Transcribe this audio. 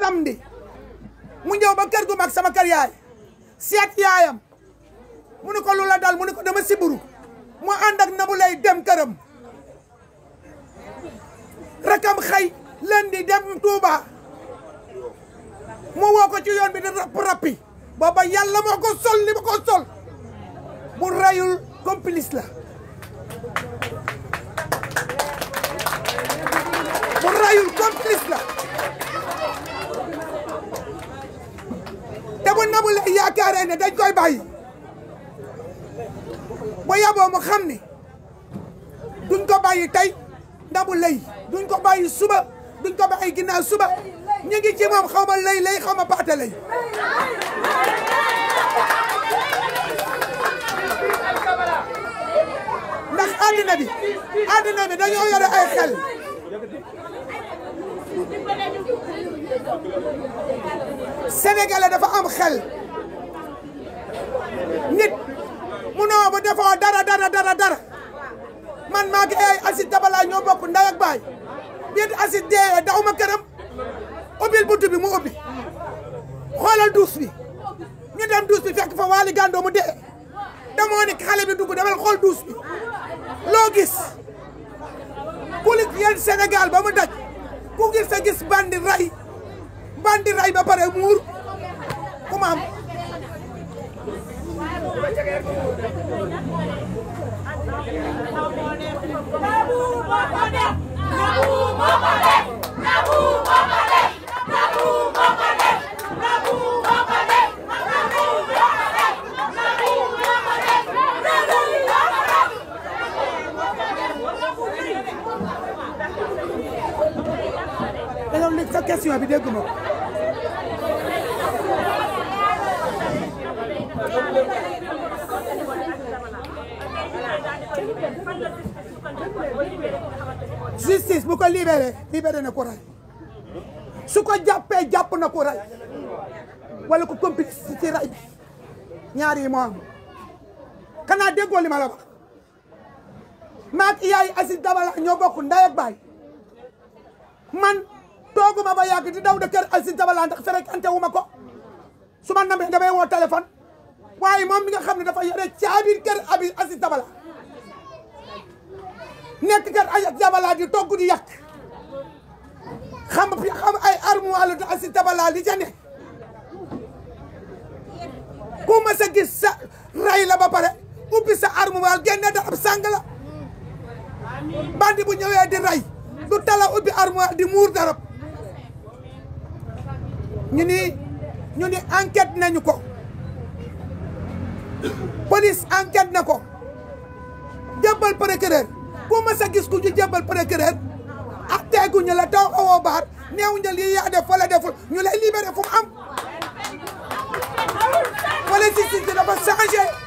samedi mu ñëw ba kër gu mag sama kër yaay seet yaayam mu ne ko lu la dal mu ne ko dama siburu mu ànd ak Nabou Leye dem këram rakam xëy lundi dem Touba mu woo ko ci yoon bi di rappi booba yàlla moo ko sol li ma ko sol bu rayul complice la bu rayul complice la te bu Nabou Leye yaakaaree ne dañ koy bàyyi ba yaboo mu xam ni duñ ko bàyyi tey Nabou Leye duñ ko bàyyi suba duñ ko bàyyi ginnaaw suba ñu ngi ci moom xaw ma lay xaw ma paate lay ndax àddina bi dañoo yore ay xel Sénégalais dafa am xel nit munoo ba defoo dara man maa ngi ay Aziz Dabala ñoo bokk ndey ak baay biir Aziz dee daw ma këram ubbil buntu bi mu ubbi xoolal duus bi ñu dem duus bi fekk fa Waly Gando mu dee demoo ni xale bi dugg demal xool duus bi loo gis police yéen Sénégal ba mu daj ku gis sa gis bandi ray ba pare muur ku ma am sa question bi dégg ma ko justice bu ko libéré na ko ray su ko jàppee jàpp na ko ray wala ko complice ci ray bi ñaar yi moo am xanaa déggoo li ma la wax maak yaay Aziz Dabala ñoo bokk ndey ak baay man tooguma ba yàgg di daw de kër Aziz Dabala ndax fréquenté wu ma ko su ma namee damay woo téléphone waaye moom mi nga xam ne dafa yore caabi kër Aziz Dabala nekk kër Aziz Dabala di togg di yàq xam ay armoire de Aziz Dabala li ca ne ku ma sa gis sa ray la ba pare ubbi sa armoire génne darab sàng la bandi bu ñëwee di ray du tala ubbi armoire di muur darab ñu ni enquête nañu ko police enquête na ko jébbal procureur ku ma sa gis ku ñu jébbal procureur ak teeguñu la taw awoo baar neew ñu lii yaa def fa la deful ñu lay libéré fu mu am wala justice dafa changé